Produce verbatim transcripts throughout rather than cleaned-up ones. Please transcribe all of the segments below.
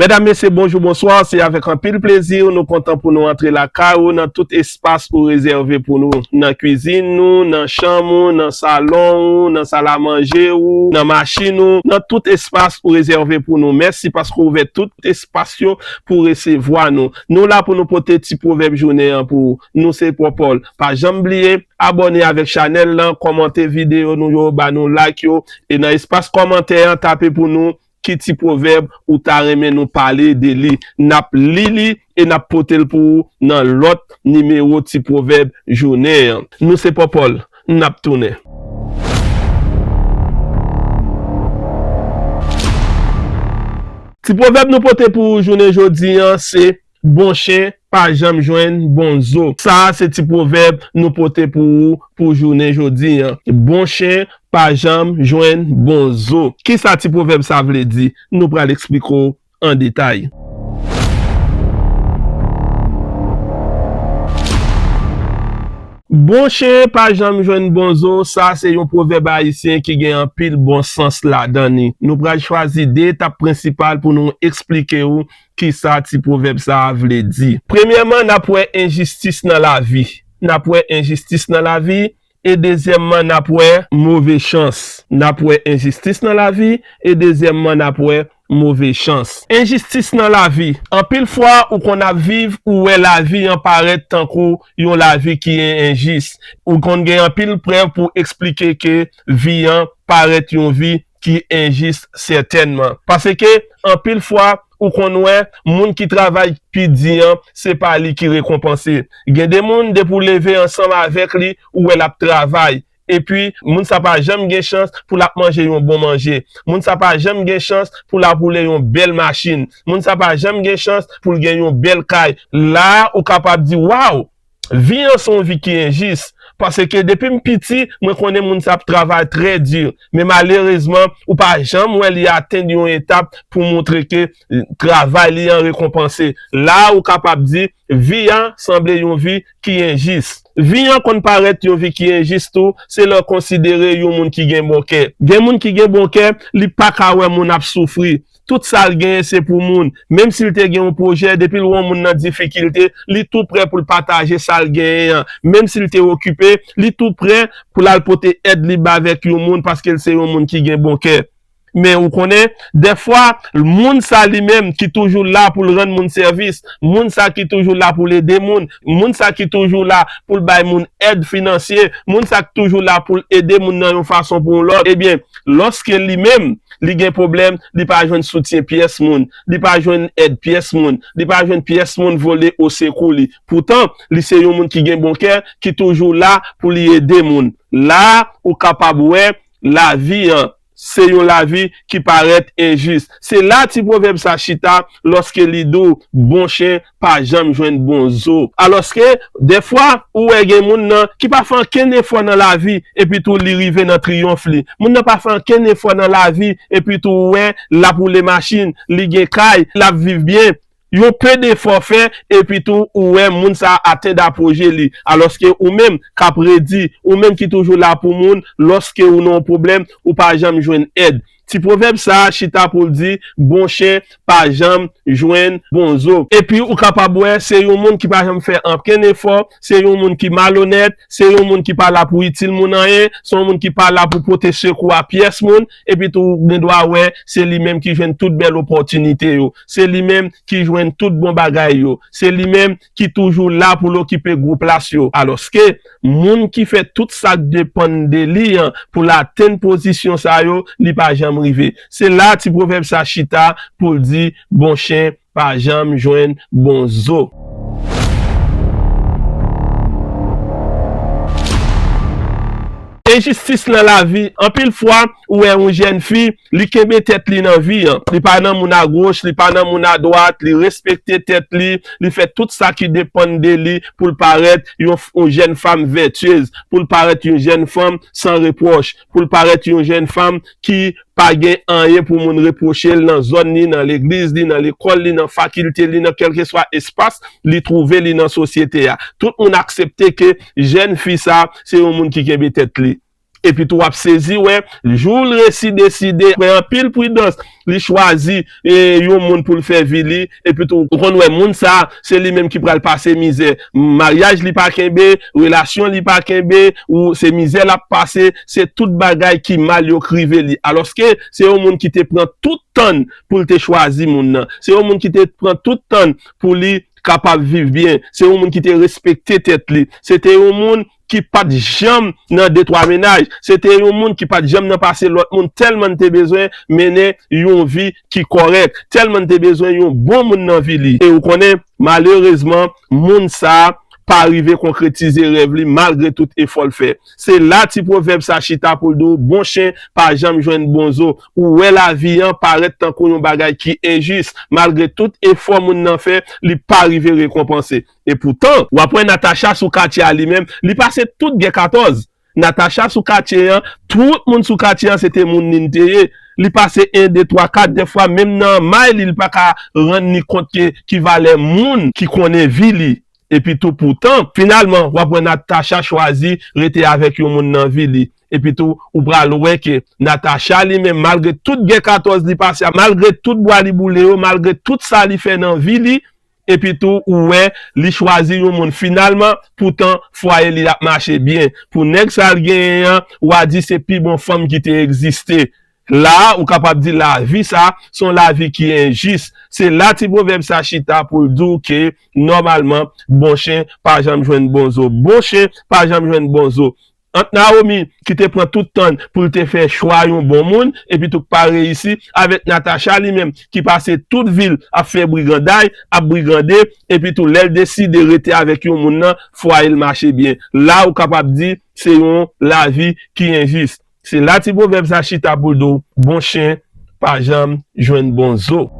Medam, mesye, bonjou, bonswa. Se avèk anpil plezi nou kontan pou nou antre lakay ou nan tout espas ou rezève pou nou. Nan kwizin ou, nan chanm ou, nan salon ou, nan salamanje ou, nan machin ou, nan tout espas ou rezève pou nou. Mèsi paske w ouvè tout espas yo pou resevwa nou. Nou la pou nou pote ti pwovèb jounen an pou ou. Nou se Popol. Pa janm bliye, abòne avèk chanèl lan, kòmante videyo nou yo, ba nou like yo, e nan espas kòmantè an, tape pou nou ki ti pwovèb ou ta renmen nou pale de li. N ap li li e n ap pote l pou ou nan lòt nimewo ti pwovèb jounen an. Nou se Popol, n ap tounen. Ti pwovèb nou pote pou ou jounen jodi an se: bon chen pa janm jwenn bon zo. Sa a se ti pwovèb nou pote pou ou pou jounen jodi an. Bon chen pa janm jwenn bon zo. Kisa ti pwovèb sa vle di? Nou pral eksplike w an detay. Bon chen pa janm jwenn bon zo, sa se yon pwovèb ayisyen ki gen anpil bon sans ladan li. Nou pral chwazi de etap prensipal pou nou eksplike w kisa ti pwovèb sa a vle di. Premyèman, n ap wè enjistis nan lavi. N ap wè enjistis nan lavi. E dezyèmman, n ap wè move chans. N ap wè enjistis nan lavi. E dezyèmman, n ap wè move chans. Enjistis nan lavi. Anpil fwa, ou konn ap viv, ou wè lavi an parèt tankou yon lavi ki en-, enjis. Ou konn gen anpil prèv pou eksplike ke vi an parèt yon vi ki enjis sètènman. Paske anpil fwa, ou konn wè moun ki travay pi di an, se pa li ki rekonpanse. Gen de moun, depi w leve ansanm avèk li, ou wè l ap travay. Epi, moun sa pa janm gen chans pou l ap manje yon bon manje. Moun sa pa janm gen chans pou l ap woule yon bèl machin. Moun sa pa janm gen chans pou l gen yon bèl kay. La a, ou kapab di, waw! Vi an se yon vi ki enjis. Paske depi m piti, mwen konnen moun sa ap travay trè di. Men malerezman, ou pa janm wè li atenn yon etap pou montre ke, eh, travay li an rekonpanse. La a, ou kapab di, vi an sanble yon vi ki enjis. Vi an konn parèt yon vi ki enjis tou, se lè w konsidere yon moun ki gen bon kè. Gen moun ki gen bon kè, li pa ka wè moun ap soufri. Tout sa l genyen se pou moun. Menm si l te gen yon pwojè, depi l wè yon moun nan difikilte, li tou prè pou l pataje sa l genyen an. Menm si l te okipe, li tou prè pou l al pote èd li ba avèk yon moun paske l se yon moun ki gen bon kè. Men ou konnen, dèfwa, moun sa li menm ki toujou la pou l rann moun sèvis, moun sa ki toujou la pou l ede moun, moun sa ki toujou la pou l bay moun èd finansye, moun sa ki toujou la pou l ede moun nan yon fason pou yon lòt, ebyen, lòske li menm, li gen pwoblèm, li pa jwenn soutyen pyès moun, li pa jwenn èd pyès moun, li pa jwenn pyès moun vole osekou li. Poutan, li se yon moun ki gen bon kè, ki toujou la pou li ede moun. La a, ou kapab wè lavi an se yon lavi ki parèt enjis. Se la ti pwovèb sa chita lòske li di w, bon chen pa janm jwenn bon zo. Alòske, dèfwa, ou wè gen moun nan ki pa fè ankenn efò nan lavi, epi tou li rive nan triyonf li. Moun nan pa fè ankenn efò nan lavi, epi tou ou wè l ap woule machin, li gen kay, l ap viv byen. Yon pe de fò fè, epi tou ou wè moun sa a atenn apwoje li. Alòske ou menm k ap redi, ou menm ki toujou la pou moun, lòske ou nan yon pwoblèm, ou pa janm jwenn èd. Ti pwovèb sa a chita pou l di, bon chen pa janm jwenn bon zo. Epi ou kapab wè, se yon moun ki pa janm fè ankenn efò, se yon moun ki malonèt, se yon moun ki pa la pou itil moun anyen, se yon moun ki pa la pou pote sekou a pyès moun, epi tou ou gen dwa wè, se li menm ki jwenn tout bèl opòtinite yo, se li menm ki jwenn tout bon bagay yo, se li menm ki toujou la pou l okipe gwo plas yo. Alòske, moun ki fè tout sa k depann de li an pou l atenn pozisyon sa yo, li pa janm rive. Se la ti pwovèb sa chita pou l di, bon chen pa janm jwenn bon zo. Enjistis nan lavi. Anpil fwa, ou wè yon jèn fi, li kenbe tèt li nan vi an. Li pa nan moun agoch, li pa nan moun adwat, li respekte tèt li, li fè tout sa ki depann de li pou l parèt yon, yon jèn fanm vètyez, pou l parèt yon jèn fanm san repwòch, pou l parèt yon jèn fanm ki pa gen anyen pou moun repwoche l nan zòn li, nan legliz li, nan lekòl li, nan fakilte li, nan kèlkeswa espas li twouve li nan sosyete a. Tout moun aksepte ke jèn fi sa, se yon moun ki kenbe tèt li. Epi tou w ap sezi wè, jou l resi deside, apre anpil pridans, li chwazi e, yon moun pou l fè vi li, epi tou ou konn wè moun sa, se li menm ki pral pase mizè. Maryaj li pa kenbe, relasyon li pa kenbe, ou se mizè l ap pase, se tout bagay ki mal yo k rive li. Alòske se yon moun ki te pran tout tan l pou l te chwazi moun nan. Se yon moun ki te pran tout tan l pou li kapab viv byen. Se yon moun ki te respekte tèt li. Se te yon moun ki pa t janm nan de twa mennaj. Se te yon moun ki pa t janm nan pase lòt moun, tèlman l te bezwen mennen yon vi ki kòrèk, tèlman l te bezwen yon bon moun nan vi li. E ou konnen, malerezman, moun sa a pa rive konkretize rèv li malgre tout efò l fè. Se la ti pwovèb sa chita pou l di w, bon chen pa janm jwenn bon zo. Ou wè lavi an parèt tankou yon bagay ki enjis. Malgre tout efò moun nan fè, li pa rive rekonpanse. Epoutan, w ap wè Natacha sou katye a li menm, li pase tout gè katòz. Natacha sou katye an, tout moun sou katye an se te moun li n te ye. Li pase en, de, twa, kat, dèfwa menm nan may li, li pa ka rann li kont ke ki valè moun ki konnen vi li. Epi tou poutan, finalman, w ap wè Natacha chwazi rete avèk yon moun nan vi li. Epi tou, ou pral wè ke Natacha li menm, malgre tout gè katòz li pase a, malgre tout bwa li boule yo, malgre tout sa li fè nan vi li, epi tou, ou wè, li chwazi yon moun finalman, poutan, fwaye li ap mache byen. Pou nèg sa l genyen an, w a di se pi bon fanm ki te egziste. La a, ou kapab di lavi sa, se yon lavi ki enjis. Se la ti pwovèb sa chita pou l di w ke, nòmalman, bon chen pa janm jwenn bon zo. Bon chen pa janm jwenn bon zo. Ant Nawomi, ki te pran tout tan l pou l te fè chwa yon bon moun, epi tou k pa reyisi, avèk Natacha li menm, ki pase tout vi l ap fè briganday, ap brigande, epi tou lè l deside rete avèk yon moun nan, fwaye l mache byen. La ou kapab di, se yon lavi ki enjis. Se la ti pwovèb sa chita pou l di w, bon chen pa janm jwenn bon zo.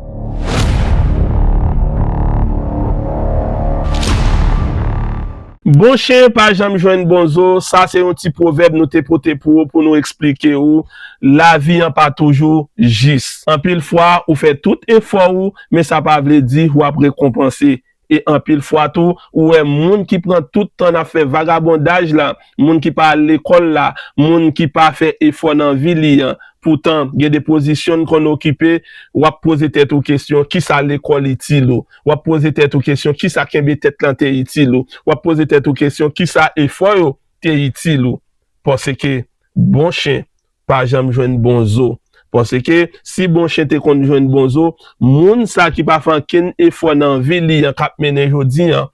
Bon chen pa janm jwenn bon zo, sa se yon ti pwovèb nou te pote pou ou, pou nou eksplike ou, lavi an pa toujou jis. Anpil fwa, ou fè tout efò ou, men sa pa vle di w ap rekonpanse. E anpil fwa tou, ou wè moun ki pran tout tan n ap fè vagabondaj la, moun ki pa al lekòl la, moun ki pa fè efò nan vi li an. Poutan, gen de pozisyon n konn okipe, w ap poze tèt ou kesyon, kisa lekòl itil ou? W ap poze tèt ou kesyon, kisa kenbe tèt lan te itil ou? W ap poze tèt ou kesyon, kisa efò yo te itil ou? Paske bon chen pa janm jwenn bon zo. Paske si bon chen te konn jwenn bon zo, moun sa ki pa fè ankenn efò nan vi li an k ap mennen jodi an,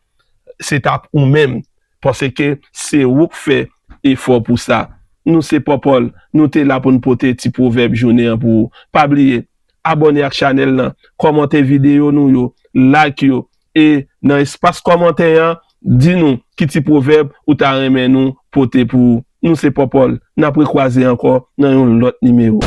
se t ap ou menm. Paske se ou k fè efò pou sa. Nou se Pòpòl, nou te la pou n pote ti pwovèb jounen an pou ou. Pa bliye, abòne ak chanèl lan, kòmante videyo nou yo, like yo, e nan espas kòmantè an, di nou ki ti pwovèb ou ta renmen nou pote pou ou. Nou se Pòpòl, n ap rekwaze ankò nan yon lòt nimewo.